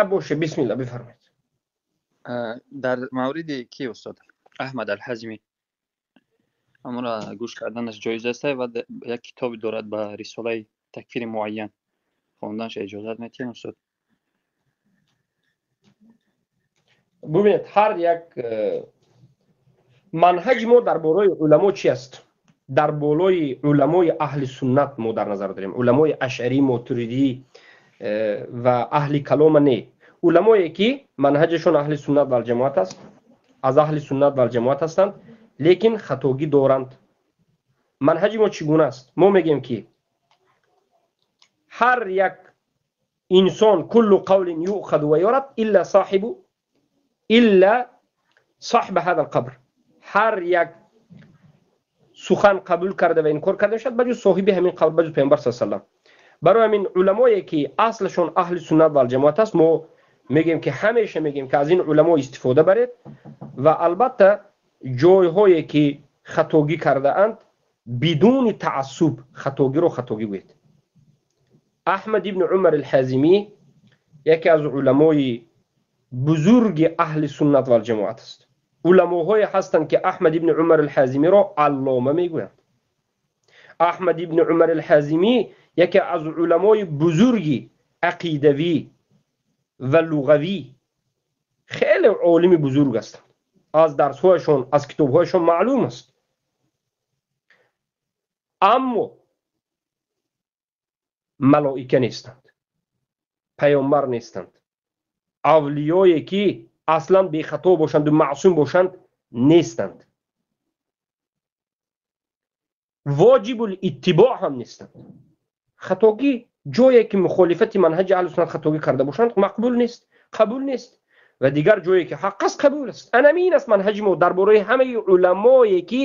Боше, бисмилла, бифармоед. Дар мавриди ки устод Аҳмад Алҳазмӣ амро гӯш карданаш ҷоиз аст ва як китобе дорад ба рисолаи такфири муайян хонданаш иҷозат метиҳем, устод? Бубинед, ҳар як манҳаҷи мо дар бораи уламо чи аст? Дар болои уламои аҳли суннат мо дар назар дорем, уламои ашъарӣ, мотуридӣ ва аҳли калома не, уламое ки манҳаҷашон аҳли суннат валҷамоат аст, аз аҳли суннат валҷамоат ҳастанд, лекин хатогӣ доранд. Манҳаҷи мо чӣ гуна аст? Мо мегӯем, ки ҳар як инсон куллу қавлин юъхаду ва юрад илла соҳибу илла соҳиба ҳаза алқабр, ҳар як сухан қабул карда ва инкор карда мешавад ба ҷуз соҳиби ҳамин қабр, ба ҷуз Паёмбар саллаллоҳу алайҳи васаллам. Барои ҳамин уламое ки аслашон аҳли суннат валҷамоат аст, мо мегӯем ки ҳамеша мегӯем ки аз ин уламо истифода баред ва албатта ҷойҳое ки хатогӣ кардаанд, бидуни таассуб хатогиро хатогӣ гӯед. Аҳмад ибни Умар алҳазимӣ яке аз уламои бузурги аҳли суннат валҷамоат аст. Уламоҳое ҳастанд, ки Аҳмад ибни Умар алҳазимиро аллома мегӯянд. Аҳмад ибни Умар алҳазимӣ яке аз уламои бузурги ақидавӣ ва луғавӣ, хеле олими бузург ҳастанд. Аз дарсҳояшон, аз китобҳояшон маълум аст. Аммо малоика нестанд, паёмбар нестанд, авлиёе ки аслан бехато бошанду маъсум бошанд нестанд, воҷибул иттибоъ ҳам нестанд. Хатогӣ ҷое ки мухолифати манҳаҷи аҳли суннат хатогӣ карда бошанд, мақбул нест, қабул нест, ва дигар ҷое ки ҳақ аст, қабул аст. Анамин аст манҳаҷи мо дар бораи ҳамаи уламое ки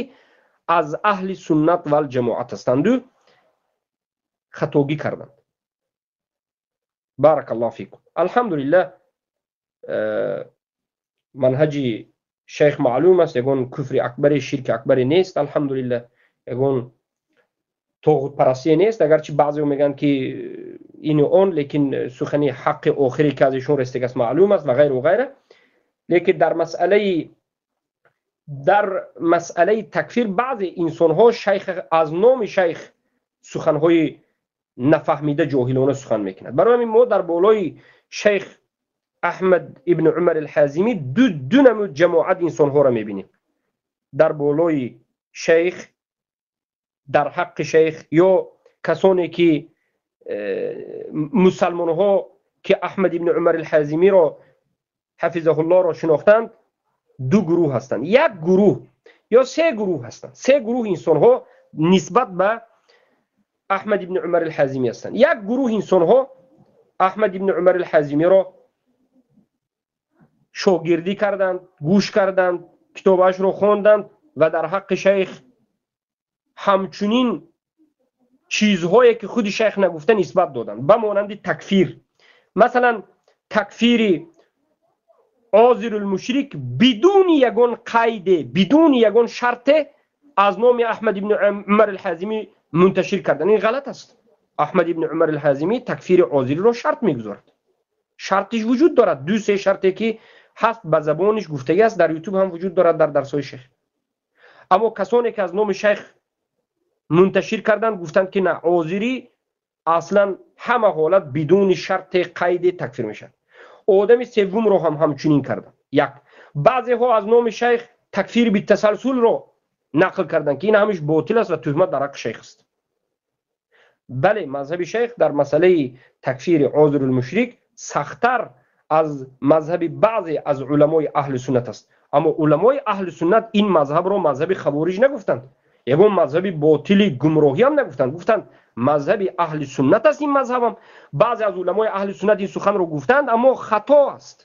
аз аҳли суннат валҷамоат ҳастанду хатогӣ карданд. Баракаллоҳу фикум. Алҳамдулиллаҳ, манҳаҷи шайх маълум аст, ягон куфри акбаре, ширки акбаре нест, алҳамдулиллаҳ, ягон тоғутпарастие нест, агарчи баъзеҳо мегӯянд ки ину он, лекин сухани ҳаққи охире ки аз ишон расидагӣ аст маълум аст ва ғайру ғайра. Лекин дар масъалаи такфир баъзе инсонҳо шайх аз номи шайх суханҳои нафаҳмида, ҷоҳилона сухан мекунад. Барои ҳамин мо дар болои шайх Аҳмад ибни Умар алҳазимӣ ду намуд ҷамоат инсонҳоро мебинем. Дар болои шайх, дар ҳаққи шайх ё касоне ки мусалмонҳо ки Аҳмад ибни Умар алҳазимиро ҳафизаҳуллоҳро шинохтанд, ду гурӯҳ ҳастанд, як гурӯҳ ё се гурӯҳ ҳастанд. Се гурӯҳ инсонҳо нисбат ба Аҳмад ибни Умар алҳазимӣ ҳастанд. Як гурӯҳ инсонҳо Аҳмад ибни Умар алҳазимиро шогирдӣ карданд, гӯш карданд, китобашро хонданд ва дар ҳаққи шайх ҳамчунин чизҳое ки худи шайх нагуфта нисбат доданд, ба монанди такфир, масалан такфири озирулмушрик бидуни ягон қайде, бидуни ягон шарте аз номи Аҳмад ибни Умар алҳазимӣ мунташир кардан. Ин ғалат аст. Аҳмад ибни Умар алҳазимӣ такфири озириро шарт мегузорад, шартиш вуҷуд дорад, ду се шарте ки ҳаст, ба забониш гуфтагӣ аст, дар Ютуб ҳам вуҷуд дорад, дар дарсҳои шайх. Аммо касоне ки аз номи шайх мунташир карданд, гуфтанд ки на, озирӣ аслан ҳама ҳолат бидуни шарте, қайде такфир мешавад. Одами севумро ҳам ҳамчунин карданд. Як баъзеҳо аз номи шайх такфири битасалсулро нақл карданд, ки ин ҳамиш ботил аст ва туҳмат дар ҳаққи шайх аст. Бале, мазҳаби шайх дар масъалаи такфири озирулмушрик сахттар аз мазҳаби баъзе аз уламои аҳли суннат аст. Аммо уламои аҳли суннат ин мазҳабро мазҳаби хавориҷ нагуфтанд, ягон мазҳаби ботили гумроҳӣ ҳам нагуфтанд, гуфтанд мазҳаби аҳли суннат аст ин мазҳабам. Баъзе аз уламои аҳли суннат ин суханро гуфтанд, аммо хато аст,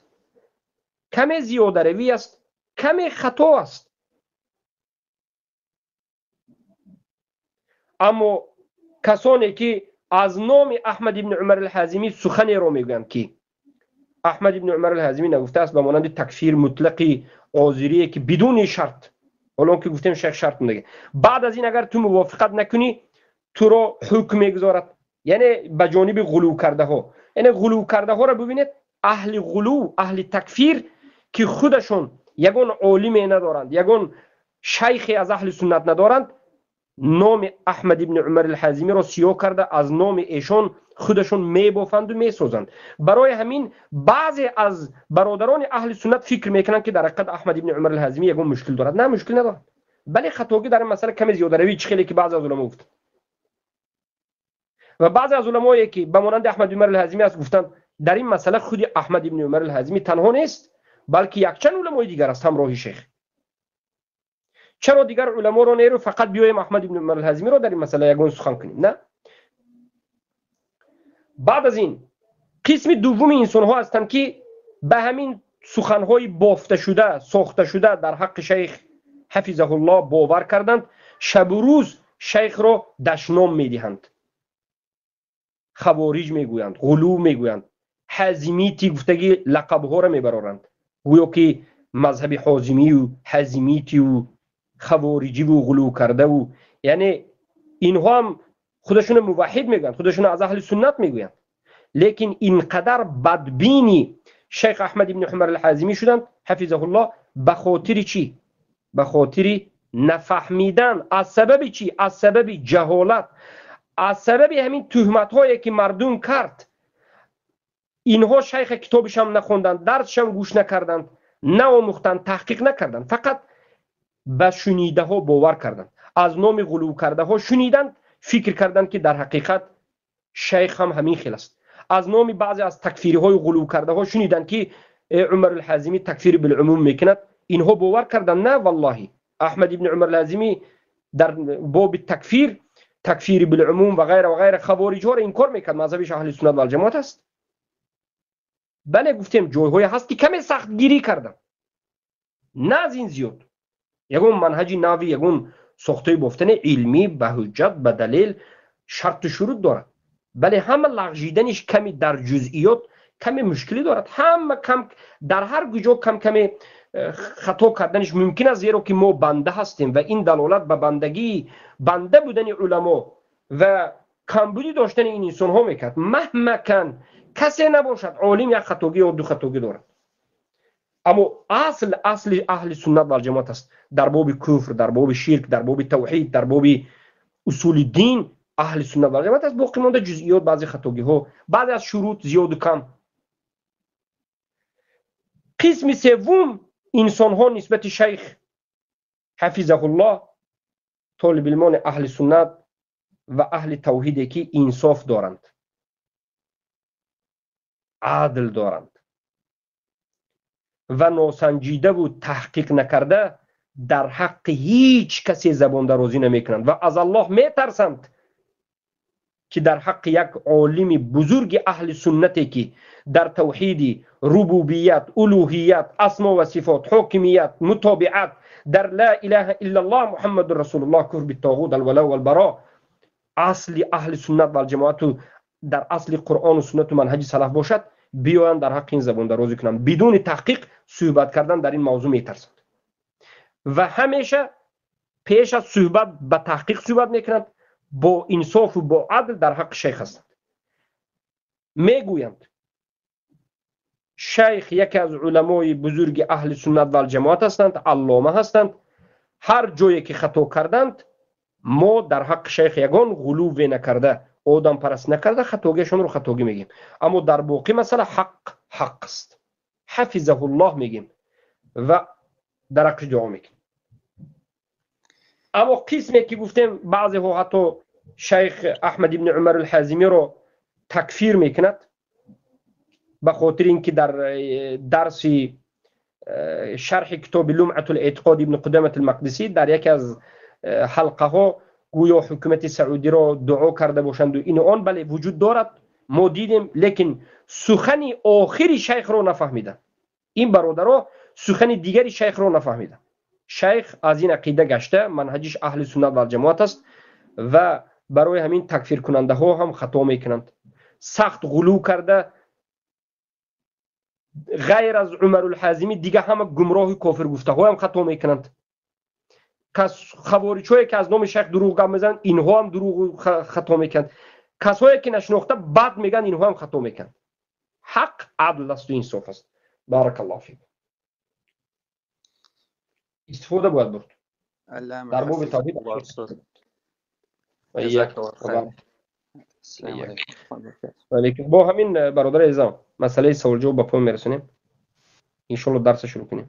каме зиёдаравӣ аст, каме хато аст. Аммо касоне ки аз номи Аҳмад ибни Умар алҳазимӣ суханеро мегӯянд ки Аҳмад ибни Умар алҳазимӣ нагуфтааст, ба монанди такфир мутлақи озирие ки бидуни шарт, ҳоло ки гуфтем шайх шарт мегӯяд, баъд аз ин агар ту мувофиқат накунӣ, туро ҳукм мегузорад, яъне ба ҷониби ғулув кардаҳо, яъне ғулув кардаҳоро бибинед. Аҳли ғулув, аҳли такфир, ки худашон ягон олиме надоранд, ягон шайхе аз аҳли суннат надоранд, номи Аҳмад ибни Умар алҳазимиро сиёҳ карда, аз номи эшон худашон мебофанду месозанд. Барои ҳамин баъзе аз бародарони аҳли суннат фикр мекунанд, ки дар ҳақиқат Аҳмад ибни Умар алҳазимӣ ягон мушкил дорад. На, мушкил надорад, бале, хатогӣ дар ин масъала, каме зиёдаравӣ, чӣ хеле ки баъзе аз уламо гуфтанд ва баъзе аз уламое ки ба монанди Аҳмад ибни Умар алҳазимӣ аст гуфтанд, дар ин масъала худи Аҳмад ибни Умар алҳазимӣ танҳо нест, балки якчанд уламои дигар аст ҳамроҳи шейх. Чаро дигар уламоро неру, фақат биёем Аҳмад ибни Умар алҳазимиро дар ин масъала ягон сухан кунем? На. Баъд аз ин қисми дуввуми инсонҳо ҳастанд, ки ба ҳамин суханҳои бофташуда, сохташуда дар ҳаққи шайх ҳафизаҳуллоҳ бовар карданд, шабу рӯз шайхро дашном медиҳанд, хавориҷ мегӯянд, ғулув мегӯянд, ҳазимити гуфтагӣ лақабҳоро мебароранд, гӯё ки мазҳаби ҳозимию ҳазимитию хавориҷиву ғулув кардаву, яъне инҳо ҳам худашонро муваҳҳид мегӯянд, худашонро аз аҳли суннат мегӯянд, лекин инқадар бадбини шайх Аҳмад ибни Умар алҳазимӣ шуданд ҳафизаҳуллоҳ. Ба хотири чӣ? Ба хотири нафаҳмидан. Аз сабаби чӣ? Аз сабаби ҷаҳолат, аз сабаби ҳамин туҳматҳое ки мардум кард. Инҳо шайха китобишам нахонданд, дарсшам гӯш накарданд, наомӯхтанд, таҳқиқ накарданд, фақат ба шунидаҳо бовар карданд, аз номи ғулувкардаҳо шуниданд, фикр карданд, ки дар ҳақиқат шайх ҳам ҳамин хел аст. Аз номи баъзе аз такфириҳои ғулувкардаҳо шуниданд, ки Умар алҳазимӣ такфири билумум мекунад, инҳо бовар карданд. На, валлоҳи, Аҳмад ибни Умар алҳазимӣ дар боби такфир, такфири билумум ва ғайра ва ғайра, хавориҷҳоро инкор мекард, мазҳабиш аҳли суннат валҷамоат аст. Бале, гуфтем, ҷойҳое ҳаст, ки каме сахтгирӣ карданд, на аз ин зиёд. Ягон манҳаҷи нави, ягон сохтаи бофтани илмӣ ба ҳуҷҷат, ба далел, шарту шурут дорад. Бале, ҳама лағжиданиш ками дар ҷузъиёт каме мушкилӣ дорад, ҳама кам дар ҳар куҷо кам каме хато карданиш мумкин аст, зеро ки мо банда ҳастем ва ин далолат ба бандагии, банда будани уламо ва камбудӣ доштани ин инсонҳо мекард. Маҳма кан касе набошад, олим як хатогӣ ё ду хатогӣ дорад, аммо асл асли аҳли суннат валҷамоат аст дар боби куфр, дар боби ширк, дар боби тавҳид, дар боби усули дин аҳли суннат валҷамоат аст. Боқӣ монда ҷузъиёт, баъзе хатогиҳо, баъзе аз шурут зиёду кам. Қисми севум инсонҳо нисбати шайх ҳафизаҳуллоҳ, толибилмони аҳли суннат ва аҳли тавҳиде ки инсоф доранд, адл доранд ва носанҷидаву таҳқиқ накарда дар ҳаққи ҳеҷ касе забондарозӣ намекунанд ва аз Аллоҳ метарсанд, ки дар ҳаққи як олими бузурги аҳли суннате, ки дар тавҳиди рубубият, улӯҳият, асмо ва сифот, ҳокимият, мутобиат, дар ла илаҳа иллаллоҳ Муҳаммадун расулуллоҳ, куфр биттоғут, алвало валбаро, асли аҳли суннат валҷамоату дар асли Қуръону суннату манҳаҷи салаф бошад, биёянд дар ҳаққи ин забондарозӣ кунанд. Бидуни таҳқиқ суҳбат кардан дар ин мавзӯъ метарсанд ва ҳамеша пеш аз суҳбат ба таҳқиқ суҳбат мекунанд, бо инсофу бо адл дар ҳаққи шайх ҳастанд. Мегӯянд, шайх яке аз уламои бузурги аҳли суннат валҷамоат ҳастанд, аллома ҳастанд. Ҳар ҷое ки хато карданд, мо дар ҳаққи шайх ягон ғулуве накарда, одампараст накарда, хатогиашонро хатогӣ мегӯем, аммо дар боқӣ масъала ҳақ ҳақ аст, ҳафизаҳуллоҳ мегӯем ва дар ҳаққи дуо мекунем. Аммо қисме ки гуфтем, баъзеҳо ҳатто шайх Аҳмад ибни Умар алҳазимиро такфир мекунад ба хотири ин ки дар дарси шарҳи китоби Лумъату лэътиқод ибни Қудамат алмақдисӣ дар яке аз ҳалқаҳо гӯё ҳукумати Саудиро дуо карда бошанду ину он. Бале, вуҷуд дорад, мо дидем, лекин сухани охири шайхро нафаҳмиданд ин бародаро, сухани дигари шайхро нафаҳмиданд. Шайх аз ин ақида гашта, манҳаҷиш аҳли суннат валҷамоат аст ва барои ҳамин такфиркунандаҳо ҳам хато мекунанд, сахт ғулув карда, ғайр аз Умарулҳазимӣ дига ҳама гумроҳи кофир гуфтаҳоям хато мекунанд. Кас хавориҷҳое ки аз номи шайх дурӯғ гап мезананд, инҳо ҳам дурӯғ хато мекунанд. Касое ки нашинохта бад мегӯянд, инҳо ҳам хато мекунанд. Ҳақ Адл асту инсоф аст. Баракаллоҳу фик. Истифода бояд бурд дар боби тавҳид. Бо ҳамин, бародари азизам, масъалаи саволҷавоб ба поён мерасонем. Иншоалло, дарса шурӯъ кунем.